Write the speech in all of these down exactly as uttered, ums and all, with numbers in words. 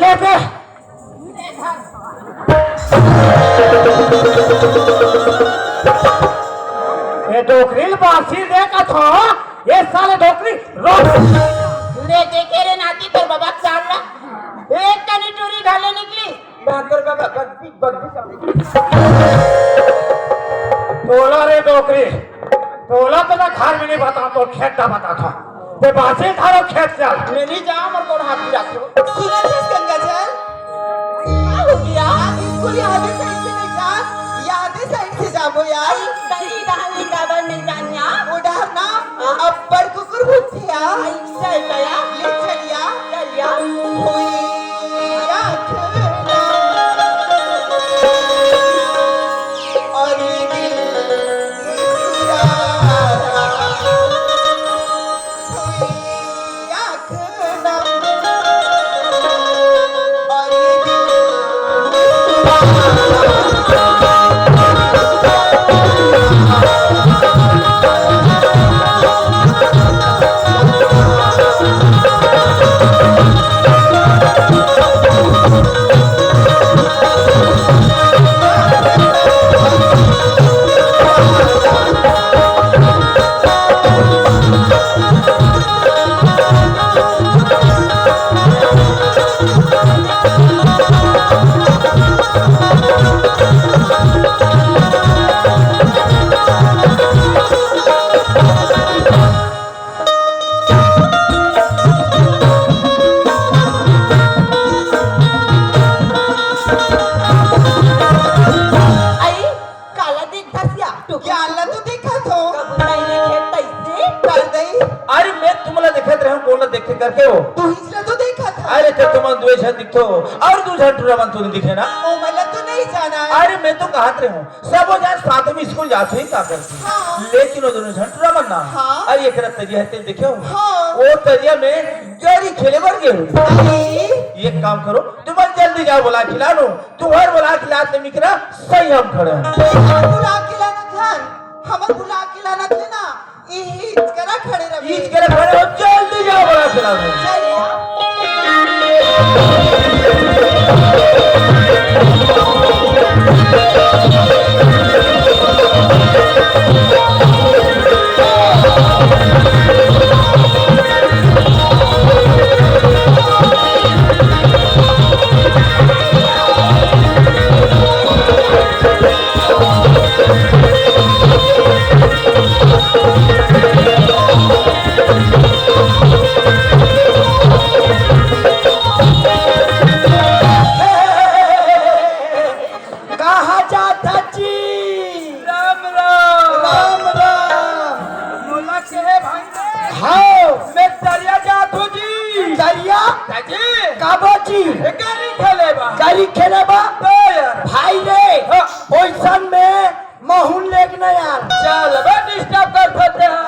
ले बे। ए डोकरी ल बासी देखत हो, ए साले डोकरी रोक। ले देखे रे नाती तोर बबा के चाल ला। एक कनी टूरी घाले निकली। बांदर बबा बग्गी, बग्गी। तोला रे डोकरी, तोला तो मैं घर में नहीं बता, तो खेत का बता था। ते बासी थारो खेत चल। मैं नहीं जाऊँ, मोर गोड़ हाथ गिरा के। सुनत हस गंगाजल? का हो गया? यार, स्कूल यादे साइड से नहीं जा, यादे साइड से जाबो यार। सही डहर ले काबर नहीं जानिया? वो डहर ना, हाँ। अब्बड़ कुकुर भूत थे यार। ऐसा है क्या? ले चलिया। चलिया। हुई आँख ना। और ये दिल मुस्कुरा रहा। आई, काला देखथस या? टुकुर क्या ला तो देखत हो? कबूतर नहीं देखे तैसे? कर दई। अरे मैं तुमला देखत रहूं, कोन ला देखे करके हो? तू ही ला तो देखत है। अरे तो तुमन दुए झन दिखथो, और दू झन टूरा मन तो नहीं दिखे ना? ओ मला तो नहीं जाना है। अरे मैं तो कहत रहूं, सबो झन साथ में स्कूल जात हुई का करती। हाँ। लेकिन वो दोनों झन टूरा मन ना। हाँ। अरे एकरा तरिया है, ते देखे हो? हाँ। वो तरिया में गरी खेले बर गए हो। अरे। एक काम करो, तुमन जल्दी जाओ, बोला खिला लो। तुहर बोला खिलात ले मिकरा सही हम खड़े हैं। हमर बुला के लानत हन, हमर बुला के लानत ले ना, इही इचकरा खड़े रहे। इचकरा खड़े हो, जल्दी जाओ बोला खिलात ले। चलिए। कहाँ जात हस जी? राम राम। राम राम। मोला कहे भाई रे। हाँ। मैं तरिया जात हूँ जी। तरिया? हाँ जी। काबर जी? ए, गरी खेले बर। गरी खेले बर? तो यार। भाई रे, हाँ। ओइसन में महूँ ल लेग ना यार। चल बे, disturb करथस ते हा।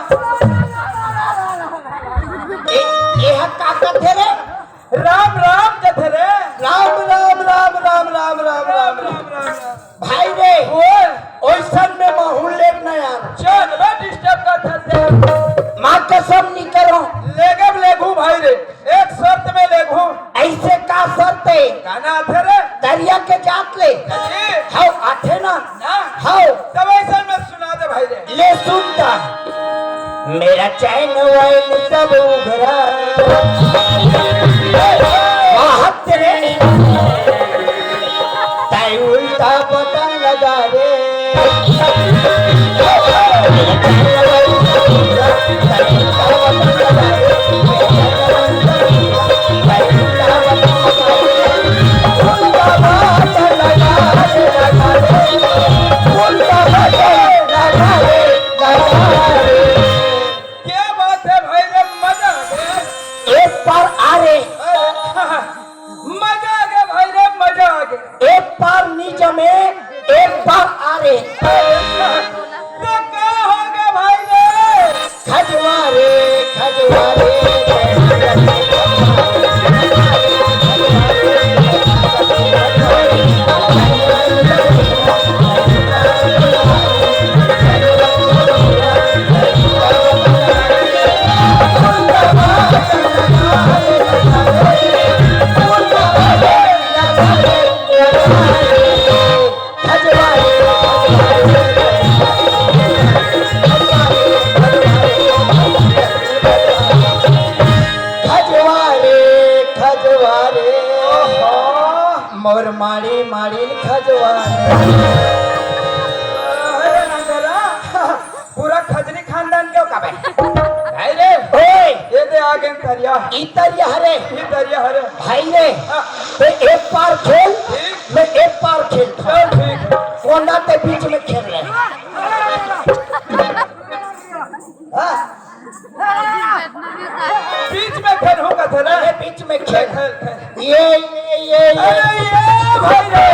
ए, ए हा का कथे रे? राम राम कथे रे। राम राम राम राम राम राम राम राम। राम राम। भाई रे, ओए। ओइसन में महूँ ल लेग ना यार। चल बे, disturb करथस ते हा। माँ कसम नहीं करो। लेगब लेगहूँ भाई रे, एक शर्त में लेगहूँ। ऐसे का शर्त है? का ना आथे रे? तरिया के जात ले। जी। हव आथे ना? ना। हव। तब ऐसा में सुना दे भाई रे। ले सुन ता। मेरा चैन वैन सब उघरा। वाह तेरे। तै उल्टा बटन लगा रे। क्या बात है भाई रे, मजा आ गया। एक बार आ रे। मजा आ गया भाई रे, मजा आ गया। एक बार नी जमे, एक बार आ रे। तो का हो गया भाई रे? खजवा रे, खजवा रे। खजवान। अरे नंदरा, पूरा खजरी खानदान के हो का बे? भाई रे, ओए! ये दे आ गए तरिया। ई तरिया हरे। ई तरिया हरे। भाई रे, हाँ। ते एक पार खेल, ठीक। मैं एक पार खेल। चल ठीक। कोना ते बीच में खेल रहे। हाँ। बीच में खेलहूं कथे ना? अरे, बीच में खेल। खेल, खेल। ये, ये, ये, ये। अरे, ये भाई रे।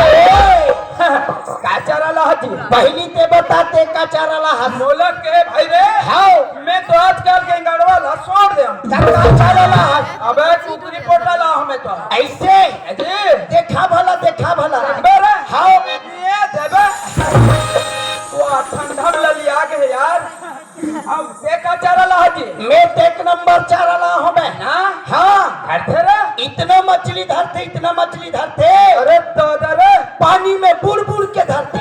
का चारा लाहत जी? पहिली ते बता, ते का चारा लाहत? मोला के भाई रे। हाँ। मैं तो आजकल के गड़वा ला छोड़ दे। का, का चारा लाहत? अबे, कुकरी पोटा ला हमें तो। ऐसे? अजी। देखा भला, देखा भला। देखबे रे। हाँ। ये देबे। वो ठंडा में ललिया के है यार। अब ते का चारा लाहत जी? मैं तो एक नंबर चारा लाहूं मैं। हाँ? हाँ। धरथे रे? इतना मछली धरथे, इतना मछली धरथे। अरे दादा रे। पानी में बुड़ बुड़ के धरथे।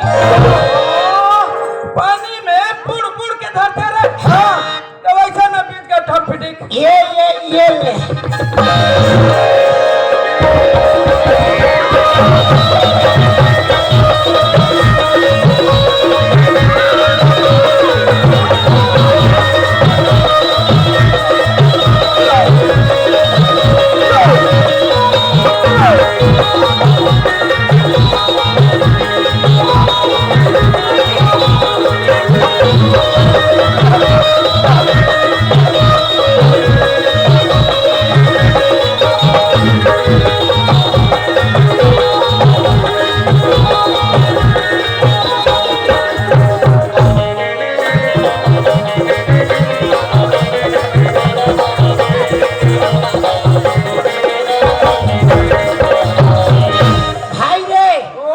पानी में बुड़ बुड़ के धरथे रे? हाँ। तो वैसे में बीच का ठम फिटिक। ये, ये, ये ले। भाई रे, ओ।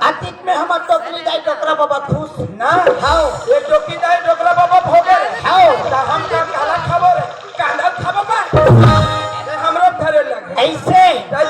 अतीत में हमर टोकरी दाई डोकरा बाबा खुश। ना। हाओ। ये टोकरी दाई डोकरा बाबा भोगे रे। हाओ। त हम का काला खाबो रे? कांदा खाबो बा? अरे हमरो धरे लगे। ऐसे? त